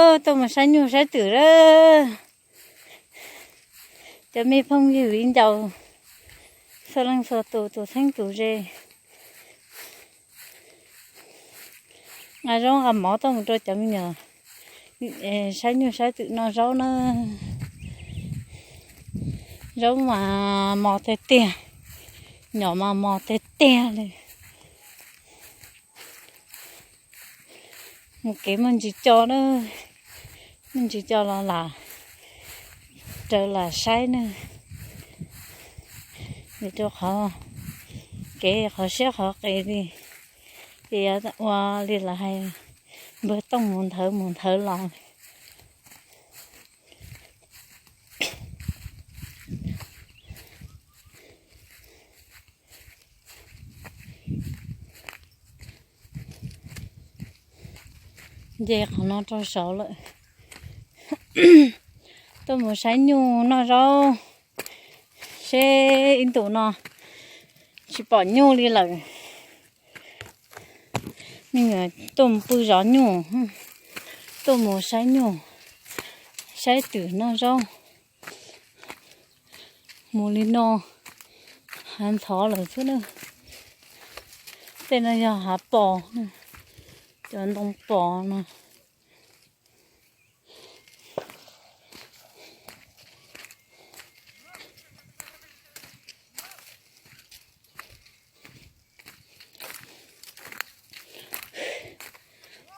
Tuaj mus saib nyuj saib twm lawm. Cov me phooj ywg viv ncaus txhua leej txhua tus, tus txheeb tus ze, nqa zaub nqa mov tuaj mus rau cov me nyuam saib nyuj saib twm noj zaub na. Zaub mas mos tiag tiag, nyom mas mos tiag tiag li. Mus kev muaj ntsis co na, muaj ntsis co los lam raws lam saib na. Vim rau qhov kev qhov siab qhov qis li, ces yuav ua li lawv hais, npawg tooj mus nthawv mus nthawv los. Nce qhov no rau saud lawm. Tuaj mus saib nyuj noj zaub, seb ib ntus no tsis pom nyuj li lawm. Me nyuam tuaj mus pw zov nyuj, tuaj mus saib nyuj, saib twm noj zaub. Mus li no, hav ntxhov lawm xwb na. Tej no yog hav pos, cov ntoo pos no.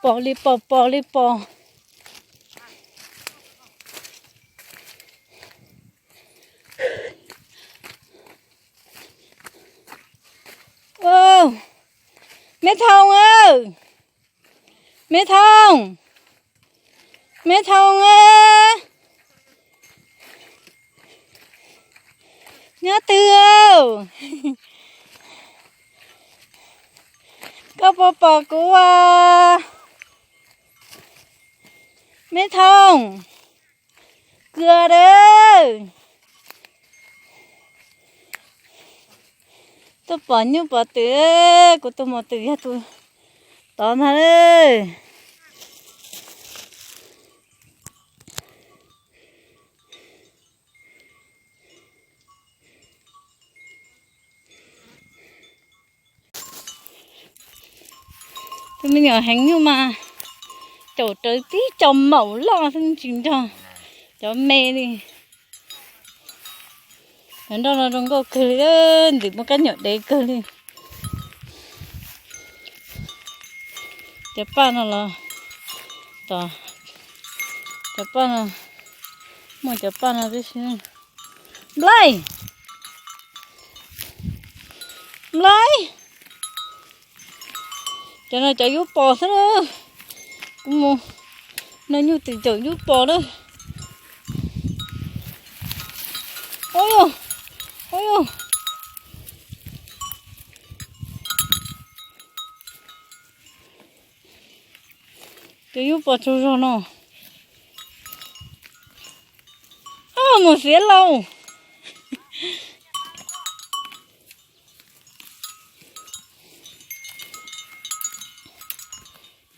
Pos li pos, pos li pos. Me Thoom, me Thoom, me Thoom, nyob twg? Koj puas pom kuv as? Me Thoom, kws a, tuaj pom nyuj pom twm, kuv tus muam twm yog tus tod ntag. Tus me nyuam heev nyuj mas caum rawv tib co maum loj xwb tsis nrog cov me li. Cov nroj no zoo nkauj kawg li, ntxim muaj kab nyuam dev kawg li. Cov paj no los, cov paj no, muaj cov paj no tib si. Nplaig, Nplaig, cov no cov yub pos xwb na. Kuv mus noj nyuj twm caum yub pos na. Ub yog, ub yog, cov yub pos tsaug zog no. Mus xiav lauj.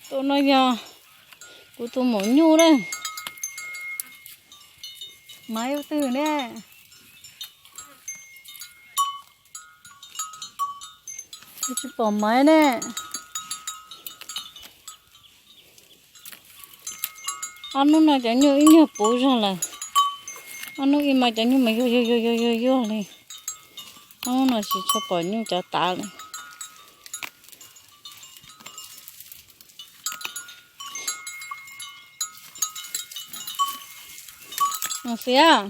Tus no yog kuv tus maum nyuj na. Maiv ua twg ne? Tsis pom Maiv ne. Ob hnub no cov nyuj ib nyuag puv zog lawm. Ob hnub ib mas cov nyuj mas yuag yuag yuag yuag yuag li. Ob hnub no tsis tshua pom nyuj cov tav lawm. Mus xiav,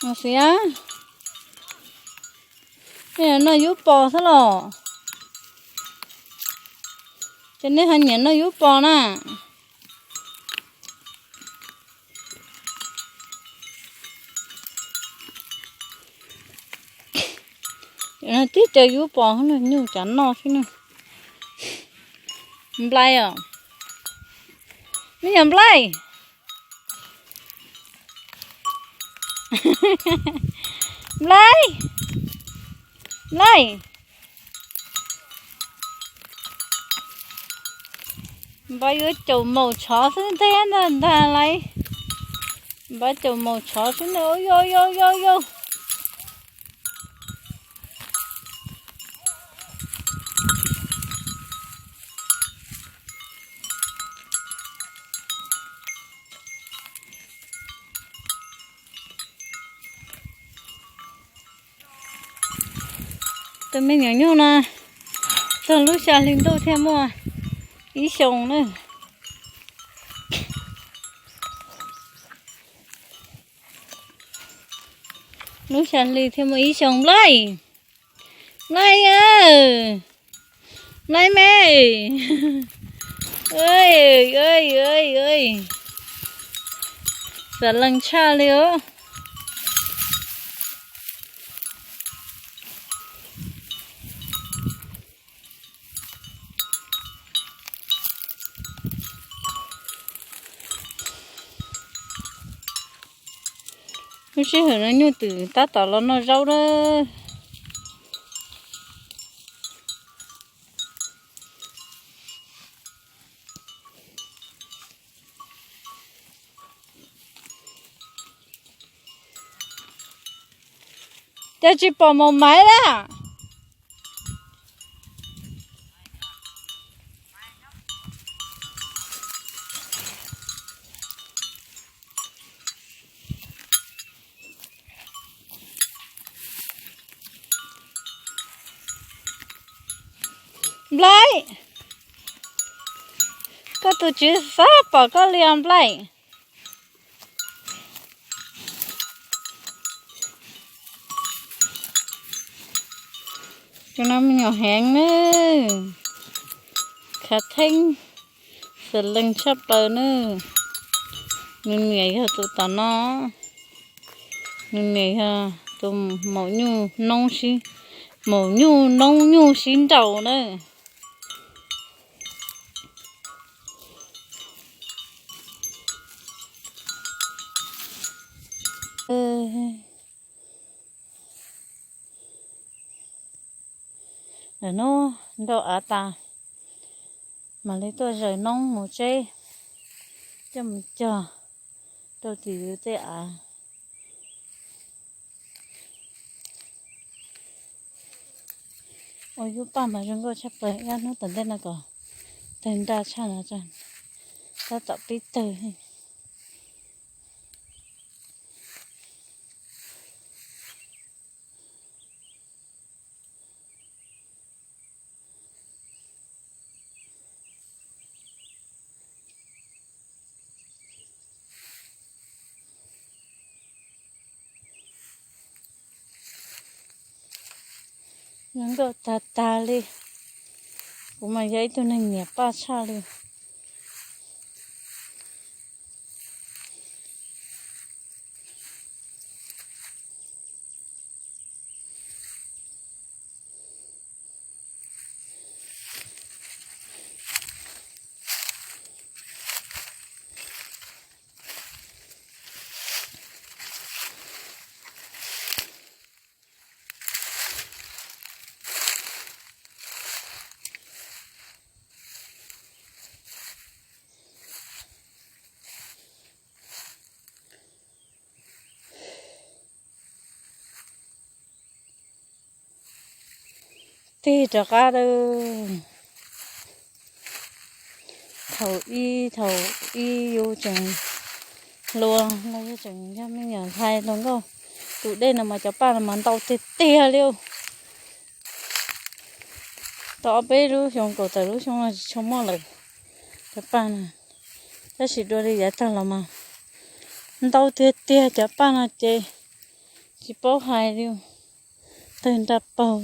mus xiav. Nej noj yub pos xwb los? Ces nej ho nyiam noj yub pos na? Tib co yub pos, nyuj cav noj xwb na. Nplaig os, me nyuam Nplaig, Nplaig, Nplaig. Npab yuav caum maum tshov xwb ntag ntag lauj. Npab caum maum tshov xwb na, yau yau yau yau. Tus me nyuam nyuj no txog lub xya hli ntuj thiaj muaj ib xyoos na. Lub xya hli thiaj muaj ib xyoos. Nplaib, Nplaib, Nplaib me, xam lees tshaj li os. Lub sij hawm no nyuj twm tab tom los noj zaub na. Cas tsis pom maum maiv lawm? Nplaib, koj tus tswv xav pom koj li os Nplaib. Tus no me nyuam heev nawb, khav theeb, xam lees tshaj plaws nawb. Nws niam yog tus tom no, nws niam yog tus maum nyuj noob sib, maum nyuj noob nyuj sib nraus na. Lawm hnub nrau av tas, mam li tuaj zaws noob mus tseb, coj mus cog rau tim yus tej av. Ua yub paj mas zoo nkauj tshaj plaws, ib hnub tom ntej no kom tawg nra tshaj no, tab tom pib tawg. Zoo nkauj tag tag li. Kuv mas yog ib tug neeg nyiam paj tshaj li. Tig rov qab lawm. Thaum ib, thaum ib yus tseem hluas los yus tseem yog me nyuam ntxhais hluas nkauj, tus dej no mas cov paj no mas ntau tiag tiag li. Tau ob peb lub xyoo, kaum tawm lub xyoo no tsis tshua muaj lawm cov paj no. Tab sis dua li yav tag los mas ntau tiag tiag, cov paj no ces tsis paub hais li, tawg nra paug.